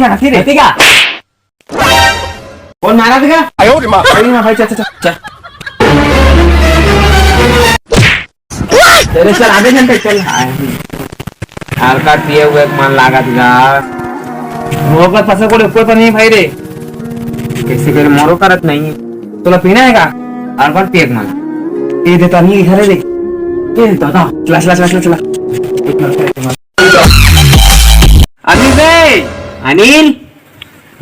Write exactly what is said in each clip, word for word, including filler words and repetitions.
हाथी रे। हाथी का? कौन मारा था? आयो रे माँ। अरे माँ, भाई, चल, चल, चल। चल। तेरे चल, आधे घंटे चल। आरका पिए हुए मन लागत गा। मोर का फंसे कोड़े कोई तो नहीं भाई रे। कैसे करे मोरो करत नहीं। तोला पीना है का? आरका पिए मन। ये दे तो नहीं घर रे। ये दादा, चला, चला, चला, चला, चला। अनिल रे, अनिल।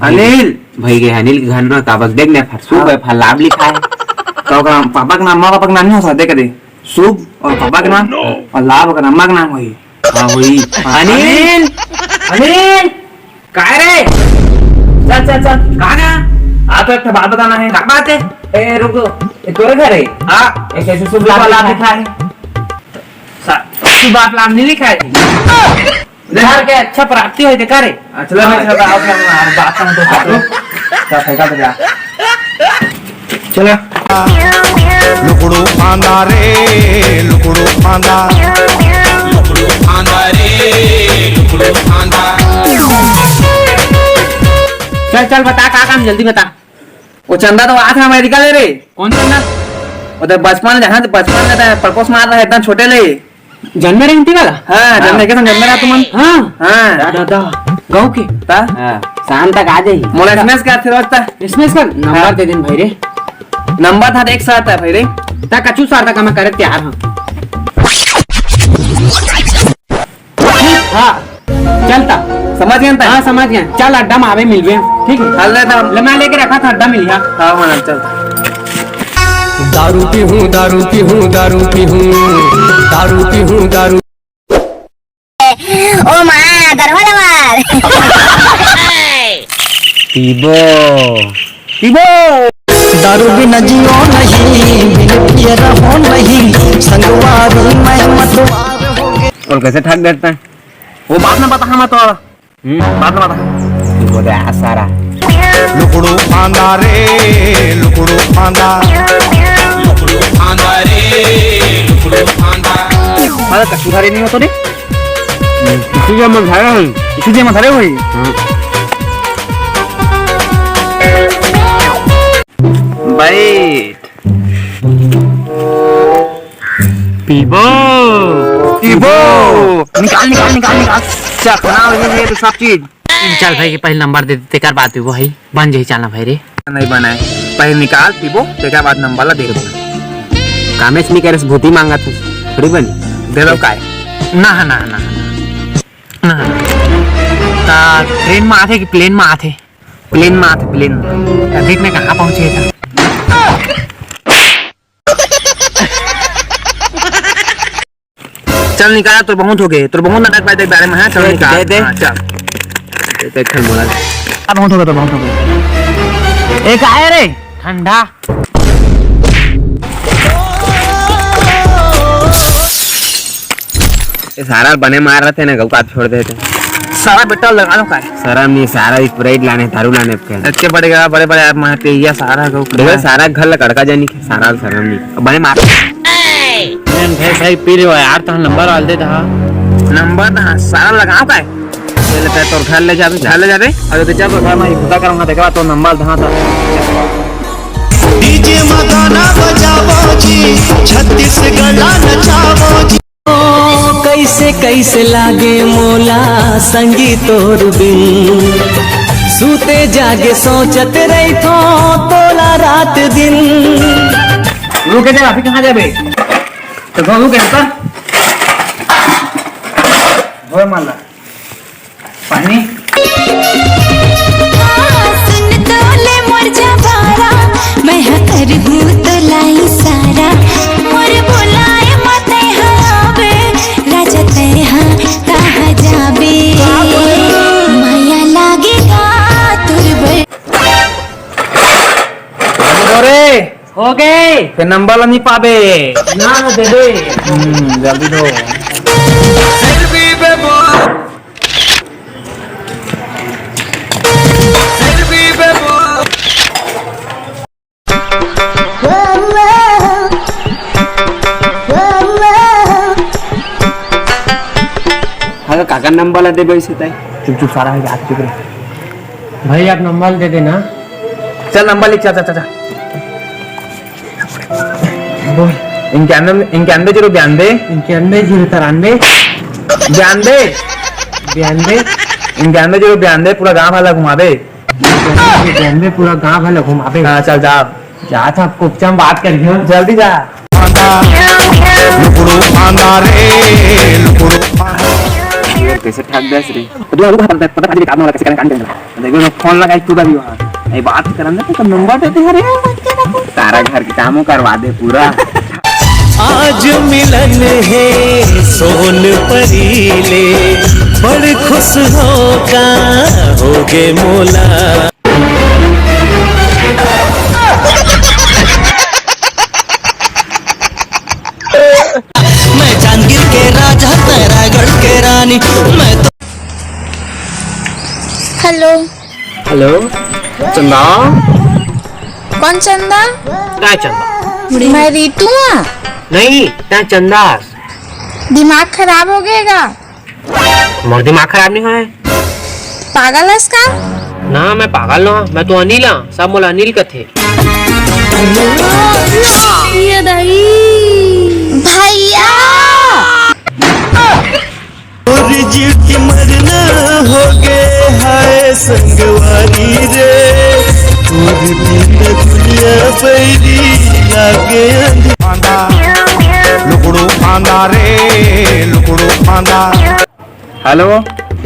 अनिल। भाई रे, अनिल के घर में काबक देख ने, फट शुभ है, फल लाभ लिखा है। तो ओकरा पापा के नाम, माँ पापा के नाम नहीं हो सकता, देख दे। शुभ और पापा के नाम और लाभ अगर अम्मा के नाम होही। हाँ, होही। अनिल! अनिल! काय रे? चल, चल, चल। कहाँ गया? आ तो एक ठो बात बताना है। का बात है? ए, रुक, रुक। ये तोरे घर है? हाँ। एक ऐसे शुभ लाभ लिखा है। सा-, शुभ लाभ नहीं लिखा है। घर के अच्छा प्राप्ति होय ते का रे? हाँ, चलो, मैं चला, आओ, आओ, आओ, बात करना तो, चलो। जा, फेंका तो जा। चलो। लुकड़ू फांदा रे, लुकड़ू फांदा। लुकड़ू फांदा रे, लुकड़ू फांदा। चल, चल, बता, का काम, जल्दी बता। वो चंदा तो आत हे अमेरिका ले रे। कौन चंदा? वो तो बचपन ले, हाँ, तो बचपन ले तो propose मार रहा है, एकदम छोटे ले। जन्मे रहे हिंदी वाला? हाँ, जन्मे के संग जन्मे रहा तुमन। हाँ। हाँ। दादा, गाँव के? ता? हाँ। शाम तक आ जाही। मोला SMS कर, फिर रोज ता। SMS कर? नंबर हाँ। दे देन भाई रे। नंबर था, एक साथ है भाई रे। ता कछु सार तक मैं करे तैयार हूँ। हाँ, चलता। समझ गए ना? हाँ, समझ गए। चल, अड्डा में आवे, मिलबे, ठीक है? चल रहे थे हम। ले, मैं लेके रखा था, अड्डा मिलिया। हाँ, हाँ, चलता। दारू पीहूँ, दारू पीहूँ, दारू पीहूँ, दारू पीहूँ, दारू। ओ माँ, गरवा लवार। पीबो। पीबो। दारू बिना जियो नहीं, बिन पिए रहो नहीं, संगवारी मैं मतवार हो गए। और कैसे ठाक डरता है? वो बात ना बता, हम तो हम्म। बात ना बता। तू बोले आ सारा। लुकड़ू फांदा रे, लुकड़ू फांदा। लुकड़ू फांदा रे, लुकड़ू फांदा। साला कछु धारे नहीं होतो रे। इसी के मन धारे हैं। इसी के मन धारे हुई। हाँ। बैठ। पीबो। पीबो। निकाल, निकाल, निकाल, निकाल। चखना हो गया ये तो सब चीज। चल भाई, के पहले नंबर दे दे, तेकर बाद पीबो भाई। बन जाही, चलना भाई रे। नहीं बनाए। पहले निकाल, पीबो, तेकर बाद नंबर ला दे दे। कामेच नहीं करे, भूती मांगा था। थोड़ी बनी। दे दो काय? ना, ना, ना, ना। ना। ता ट्रेन में आथे कि प्लेन में आथे? प्लेन में आथे, प्लेन में। ता देख ने कहाँ पहुँचे था। चल निकाल, तोर बहुत हो गए, तोर बहुत नाटक बाज बारे में है, चल दे, निकाल। दे, दे। हाँ, चल। दे, दे, चल मोला। अब बहुत हो गया, तो बहुत हो गया। एक आया रे, ठंडा। ये सारा बने मार रहे थे ना, गऊ का छोड़ देते। सारा बेटा लगा लो काय? शरम नहीं, सारा Sprite लाने, दारू लाने के। इतने बड़े गा, बड़े बड़े आप मार के, ये सारा गऊ देखो, का। सारा घर लकड़का जानी के, सारा शरम नहीं। बने मार। नहीं, भाई, भाई, पी रहे हो यार, तो नंबर वाले दे दहा। नंबर दहा, सारा लगाओ काय? ले लेते हैं, तोर घर ले जाबे, घर ले जाबे। अरे, तो चल, तो घर में भूता करूंगा, देखा, तो नंबर दहा था। डीजे में गाना बजावो जी, छत्तीसगढ़ नचावो जी। ओ, कैसे, कैसे लागे मोला संगी तोर बिन। सूते जागे सोचत रहिथो तोला रात दिन। रुके जा, अभी कहाँ जाबे? तो कहूँ कैसे? होय माला। पानी। सुन तो ले मोर जबारा, मैं हा करहूँ तोला इशारा। मोर बुलाए म तैं हा आबे, राजा तैं हा कहाँ जाबे? माया लागे गा तोर बर। अरे! हो गए। फिर नंबर ला नहीं पाबे। ना, ना, दे दे। हम्म, जल्दी दो। अरे काका नंबर ला दे भाई से ताई। चुप चुप सारा है, हाथ चुप रहे। भाई, आप नंबर दे देना। चल, नंबर लिख, चल, चल, चल, चल। बोल। इक्यानवे, इक्यानवे जीरो बयानवे। इक्यानवे जीरो तिरानवे। बयानवे। बयानवे। इक्यानवे जीरो बयानवे, पूरा गांव वाला घुमाबे। बयानवे, पूरा गांव वाला घुमाबे। हाँ, चल, जा। जा, था, कुपचा में बात करियो। जल्दी जा। लुकड़ू पांदा रे, लुकड़ू पांदा। ये कैसे ठग दस रे? तो रुक, पता, पता, पता, काम वाला कैसे करें, काम करें। देखो, मैं फोन लगाई, तू भी वहाँ। ये बात करन दे, तो नंबर देते हैं रे। तारा घर के कामों करवा दे पूरा। आज मिलन हे सोन परी ले, बड़ खुश होका होगे मोला। मैं जांजगीर के राजा, तैं रायगढ़ के रानी, मैं तो हेलो। हेलो, चंदा। कौन चंदा? काय चंदा? मैं रीतू हूँ। नहीं, तैं चंदा। दिमाग खराब हो गए का? मोर दिमाग खराब नहीं होय। पागल हस का? ना, मैं पागल ना, मैं तो अनिल हाँ, सब मोला अनिल कथे। ये दाई। भैया। तोर जीव के मरना हो गे हाय संगवारी रे, तोर बिन दुनिया बैरी लागे अंधेरी। पांदा, लुकड़ू पांदा रे, लुकड़ू पांदा। हेलो।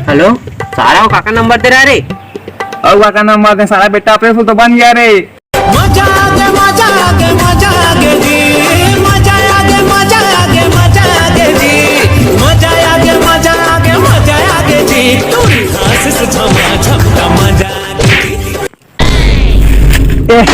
हेलो, सारा वो काका नंबर दे रहा रे। अउ काका नंबर दे, सारा बेटा अपने से तो बन गया रे। मजा आ गया, मजा आ गया, मजा आ गया जी। मजा आ गया, मजा आ गया, मजा आ गया जी। मजा आ गया, मजा आ गया, मजा आ गया जी। तू आशीष झमा झमका मजा आ गया जी। ए,